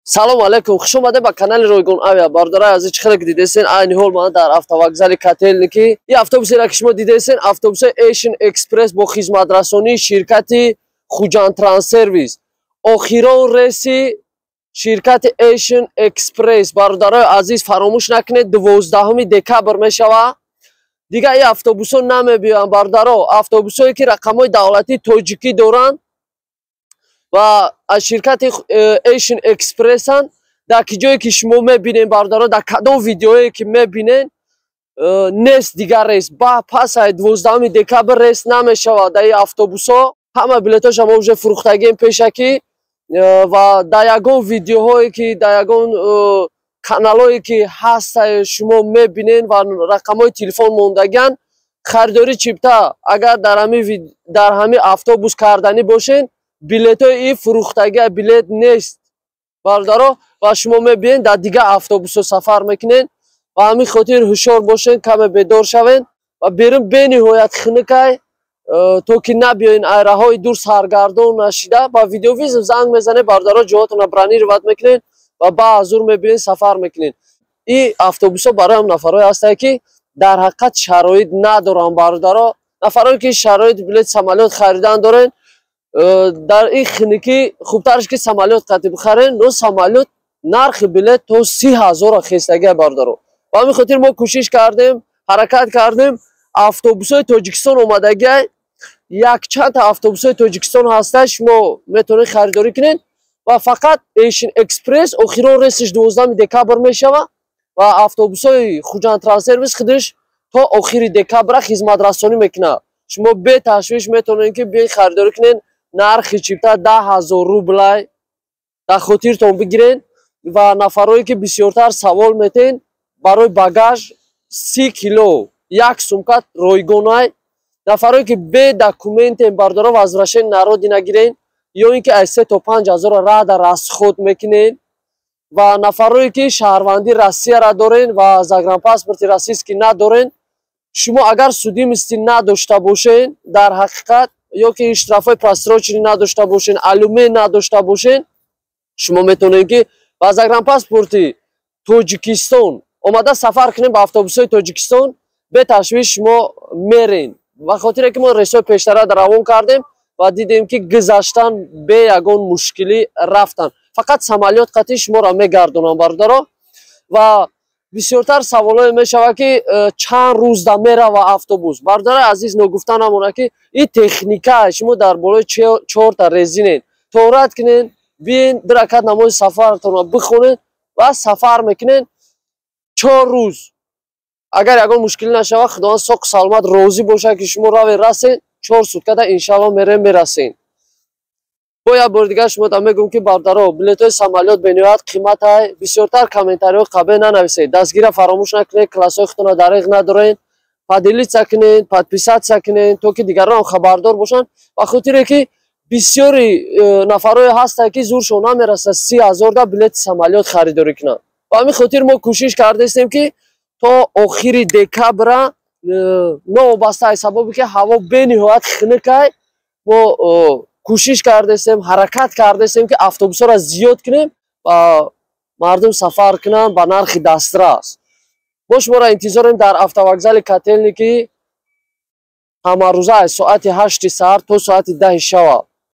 Салому алайкум, хуш омадед ба канали Ройгон Авиа. Бародарои азиз, чӣ хеле ки дидесен, айни ҳол ман дар автовокзали Котельники. Ин автобусеро ки шумо дидесен, автобуси Asian Express бо хизматрасонии ширкати Хуҷанд Транссервис. Охирон рейси ширкати Asian Express. Бародарои азиз, фаромӯш накунед, 12 декабр мешава. Дигар ин автобусҳо намебиёянд, бародаро. Автобусҳое ки рақамҳои давлатии тоҷикӣ доранд ва аз ширкати Asian Express-анд, дар ки ҷое ки шумо мебинед, бародаро, дар кадом видеое ки мебинед, нест дигар рейс. Ба пас ай 12 декабр рейс намешавад дар ин автобусҳо. Ҳама билетҳоша мо уже фурӯхтагием пешакӣ ва дар ягон видеоҳое ки дар ягон каналҳое ки ҳаста, шумо мебинед ва рақамҳои телефон мондагианд, харидорӣ чипта агар дар ҳамин автобус карданӣ бошед, билетҳои ин фурӯхтагия, билет нест, бародаро. Ва шумо мебинед, дар дигар автобусҳо сафар мекунед. Ба ҳамин хотир ҳушёр бошед, каме бедор шавед ва берун бениҳоят хунукай, то ки набиёен айраҳои дур саргардон нашида, ба видеовызов занг мезанед, бародаро, ҷоҳотонро бронировать мекунед ва баъзур мебинед, сафар мекунед. Ин автобусҳо барои ҳам нафарҳое ҳастанд, ки дар ҳақиқат шароит надоранд, бародаро. Нафарое ки шароити билет самолёт харидан дорен, дар ин хунукӣ хубтараш ки самолёт қатӣ бихарен, но самолёт нархи билет то 30 000-а хестагия, бародаро. Ба ҳамин хотир мо кӯшиш кардем, ҳаракат кардем. Автобусҳои Тоҷикистон омадагиай, якчандта автобусҳои Тоҷикистон ҳаста, шумо метавонед харидорӣ кунед. Ва фақат Asian Express охирон рейсиш 12 декабр мешава ва автобусҳои Хуҷанд Транссервис худаш то охири декабра хизматрасонӣ мекунад. Шумо беташвиш метавонед ки биёед, харидорӣ кунед. Нархи чипта 10 000 рублай, дар хотиртон бигирен. Ва нафарое ки бисёртар савол метен, барои багаж 30 кило як сумка ройгонай. Нафарое ки бе документен, бародаро, возвращение на родина гирен ё ин ки аз 3 то 5 ҳазора рада расход мекунен. Ва нафарое ки шаҳрвандии Россияра дорен ва загранпаспорти российский надорен, шумо агар судимости надошта бошен дар ҳақиқат ё ки штрафҳои просроченный надошта бошен, алимент надошта бошен, шумо метавонед ки ба загранпаспорти Тоҷикистон омада сафар кунед. Ба автобусҳои Тоҷикистон беташвиш шумо мерен, ба хотире ки мо рейсҳои пештара равон кардем ва дидем, ки гузаштан бе ягон мушкилӣ рафтан. Фақат самолёт қатӣ шуморо мегардонам, бародаро. Ва бисёртар саволое мешавад, ки чанд рӯзда мерава автобус. Бародарои азиз, ногуфта намонад, ки ин техника, шумо дар болои чорта резинен. Тоҳорат кунен, биен, ду ракат намози сафаратонро бихонед ва сафар мекунед. 4 рӯз, агар ягон мушкилӣ нашавад, Худованд соқу саломат розӣ бошад, ки шумо раве расед, 4 суткада иншалло мерем, мерасем. Бо як бори дигар шумо да мегӯм, ки бародаро, билетҳои самолёт бениҳоят қиматай. Бисёртар комментариҳо қабе нанависед. Дастгира фаромӯш накунед, классҳои худтонро дариғ надоред, поделиться кунед, подписаться кунед, то ки дигарон хабардор бошанд, ба хотире ки бисёри нафарое ҳастанд, ки зуршон намерасад 30 000-да билети самолёт харидорӣ кунанд. Ба ҳамин хотир мо кӯшиш кардаистем, ки то охири декабра, новобаста аз сабабе ки ҳаво бениҳоят хунукай, мо кӯшиш кардаистем, ҳаракат кардаистем, ки автобусҳоро зиёд кунем ва мардум сафар кунанд ба нархи дастрас. Мо шуморо интизорем дар автовокзали Котельники ҳамарӯза аз соати 8-и саҳар то соати 10-и шава.